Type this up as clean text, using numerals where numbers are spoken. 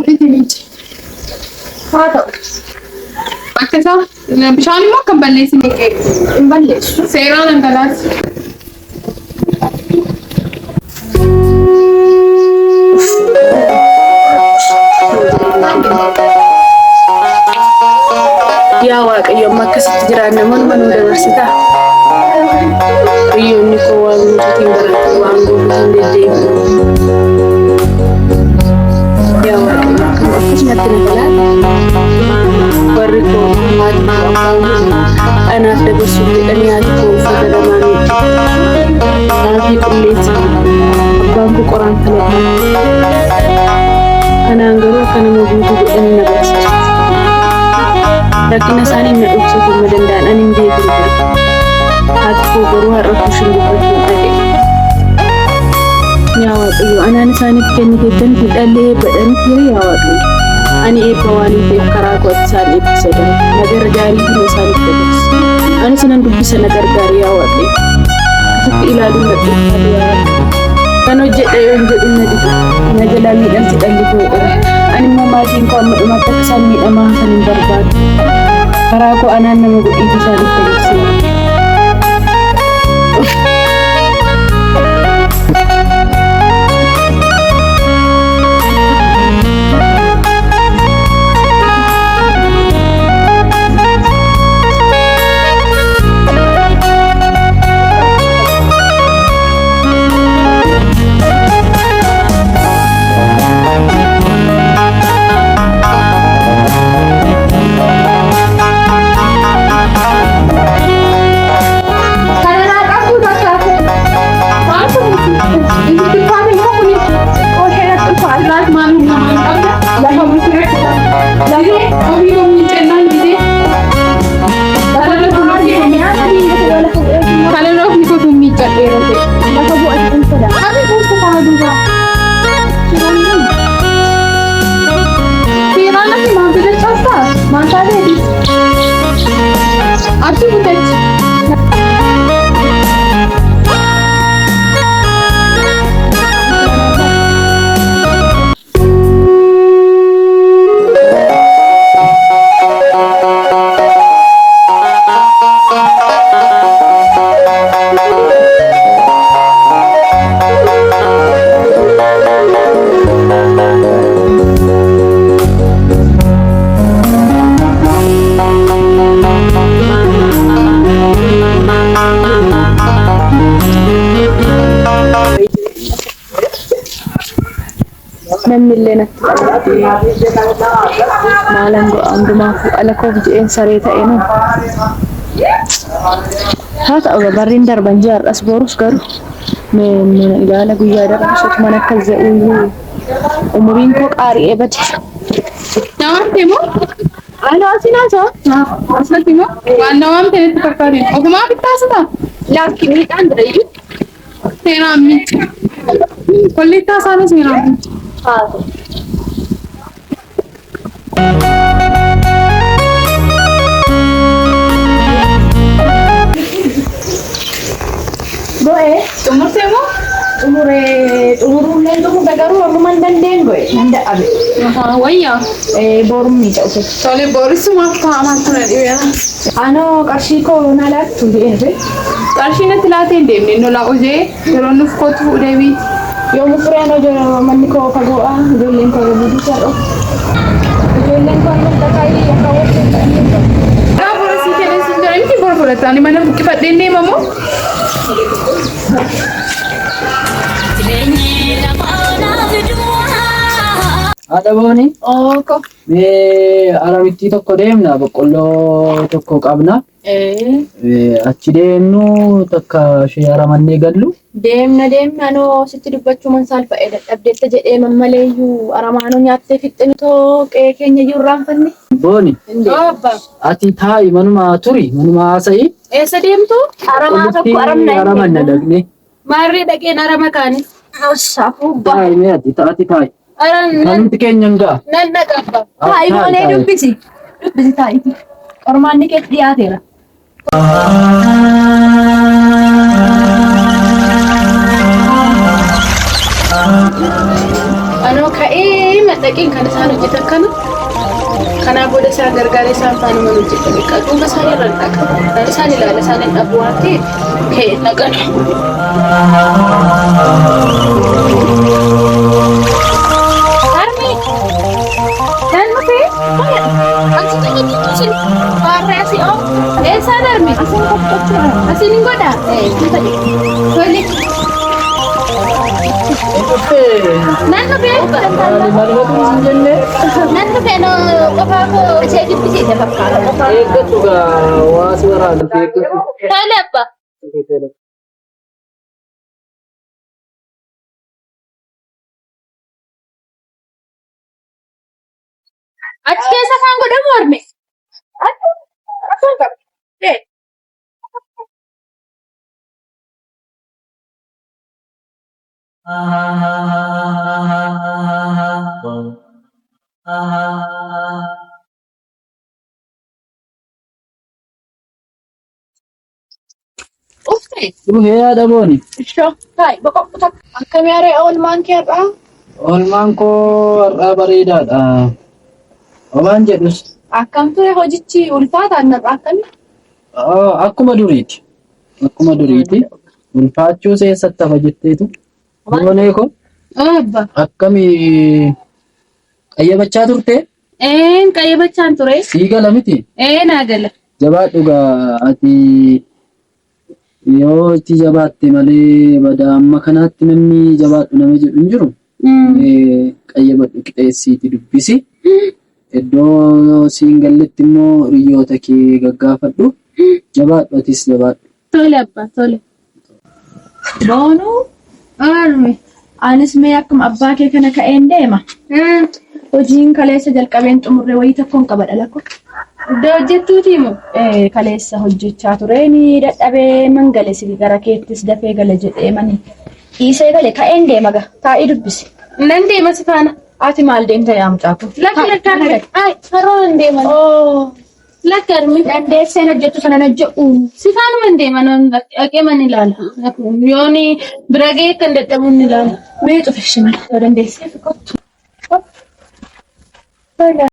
Ofiitii miici. Haa ta'u. Bakka isaa bishaan immoo akka hin balleessine Hin balleessu. Seeraan dhangalaasi. Yaa Waaqayyo amma akkasitti jiraanna manuma nu dabarsita. Hiriyoonni koo waan guutuutiin baratu waan guutuutiin deddeebi'u. Yaa Waaqayyo akkam akkasumatti na galaata. Warri koo haati koo abbaan koo anaaf dabarsuuf jedhanii haati koo uffata lamaa miiccite. Xaafii qulleessite. Abbaan koo qoraan filadhe. Anaan garuu akka nama guutuu godhanii na barsiisu. Rakkina isaanii na dhoksuu hamma danda'an ani hin beeku ture. Haati koo garuu har'a utuu isheen dubbattuu dhaga'e. Yaa Waaqayyo, anaan isaaniif kenniteetta miti dhalli eebbadha miti yaa Waaqayyo. Ani eebba waan hin ta'eef karaa koo ati isaan eebbisa dha. Na gargaarii hima isaaniif dabarsi. Anis nan dubbisa na gargaari yaa Waaqayyo. Asitti ilaaluun na dhuunfate yaa Waaqayyo. Kan hojjedhe yoon jedhu na dide. Na jalaa miidhamti dhalli koo jedhama. Ani immoo maatiin koo amma dhumaatti akka isaan miidhamaa hafan hin barbaadu. Karaa koo anaan nama godhiif isaaniif dabarsi yaa Waaqayyo. Kana naa qabdu bakka maal kun inni ulfaate immoo kuni qoshee natti ulfaate laat maal humna maal qabda lafa bultii rakkisa. Gisee ofii koo miiccannaan gisee kana irra ofii kootu miiccadheera ta'e. Lafa bu'aa jedhan sodaa. Abi buusta kana duuba. Seeraan ati maal jedhachaasta? Maal taateeti? Achi butechi. Namni illee natti qal'ate. Maalan godha hundumaafuu ala koof jedheen saree ta'e noo. Haa ta'u barriin darban ji'a har'as borus garuu mee mana ilaala guyyaa darbus otuman akkas jedhuyyuu umuriin koo qaari'ee bade. Namatti moo? Ana asin haasa'a. Asnatti moo? Waan na waamte natti fakkaate. Ofumaa bittaasita? Laakki miidhaan jira iyyuu. Seenaan miici. Kolleettaa isaanii seenaan miici. Haa ta'u. Go'ee Xumurtee moo? xumuree xumuruullee xumurre garuu warruma hin dandeenye go'e nan dadhabe. Haa wayyaa. Boruun miidha uffata. Tole boorisumaaf taa'amaa ture dhibeera. Anoo qarshii koo na laattu jedhee. Qarshii natti laatee hin deemne nolaa hojee yeroo nuuf kootu fuudhee biiti. Yoomuu fureen hojii manni koo fagoodha ijoolleen koo yommuu duusaa dhufu. Ijoolleen koo amma dhaqaa yakka wajjin ta'anii. Yaa bora sii kennee siin jedhe miti bora fudhatta ani mana buqqifadheen deema moo? Haadha booni Ooko. mee aramittii tokko deemna boqqolloo tokko qabna. Achi deemnu takka ishee aramannee gallu. Deemna deemna anoo sitti dubbachuuman saalfa'e dadhabdeetta jedhee mammaleeyyuu aramaanoo nyaattee fixxinu too qe'ee keenya iyyuu irraanfanne. Booni Abba. ati taa'i manuma turi manuma haasa'i. Eessa deemtu? Aramaa tokko aramna. Aramanna dhaqne. Maarree dhaqeen arama kaanis. Saafuu ba. Taa'i mee ati ati taa'i. Aran nan Kanumti keenya hin ga'a. nan dhaqa abba. Taa'i boonee dubbisi. Dubbisi taa'i. Qormaanni keetti dhiyaateera. Anoo ka'ee madhaqee jedheen kan isaan hojjetan kana kanaa booda isaan gargaaree isaan faana mana hojjetan beekaa duuba isaan irra dhaqa. Isaan ilaala isaan hin dhabu waan ta'eef ka'ee dhaqan. Harmee nan dhufee achi tokko isin baarree asii oo eessaan harmee asiin hin godhaa tole nan dhufee nan dhufee no qofaa koo ishee jibbisiise fakkaata qofaa. Eeggadhu gaa waa si waraana eeggadhu. Tole abbaa. Achi keessa kan godhamu harme. Ufte. Dhufee yaada booni. Ishoo. Ta'i boqoqqu takka. Akkamii haree oolmaan kee har'aa? Oolmaan koo har'aa bareedaadha. Omaan jedhus Akkam ture hojichi ulfaataan har'aa akkamii? Akkuma duriiti. Akkuma duriiti. Ulfaachuu seessatti hafa jetteetu. Boonee koo Abba. akkamii qayyabachaa turte? Een qayyabachaan ture. Sii gala miti? Ee naa gala. Jabaadhu gaa ati yoo itti jabaatte malee bada amma kanaatti namni jabaadhu nama jedhu hin jiru. Mee qayyabadhu qixeessiiti dubbisi. Iddoo siin galletti immoo hiriyoota kee gaggaafadhu. Jabaadhu atis jabaadhu. Tole abbaa tole. Boonuu Arme. anis mee akkuma abbaa kee kana ka'een deema. Hojiin kaleessa jalqabeen xumurre wayii tokkoon qaba dhala koo. Iddoo hojjettuuti moo? Kaleessa hojjechaa tureen dadhabee man gale si gara keettis dafee gale jedhee mani dhiisee gale ka'een deema ga taa'ii dubbisi. Nan deema si faana. Ati maal deemta yaa mucaa kun? Lakki lakki harme. Ay haroo nan deema. Oo Lakki harme. dandeesseen hojjettu sana nan hojjedhu. Si faanuma hin deema nan dhaqee man ilaala. Yooni bira ga'ee kan dadhabu ni ilaala. Mee cufi ishee mana yoo dandeessee kottu.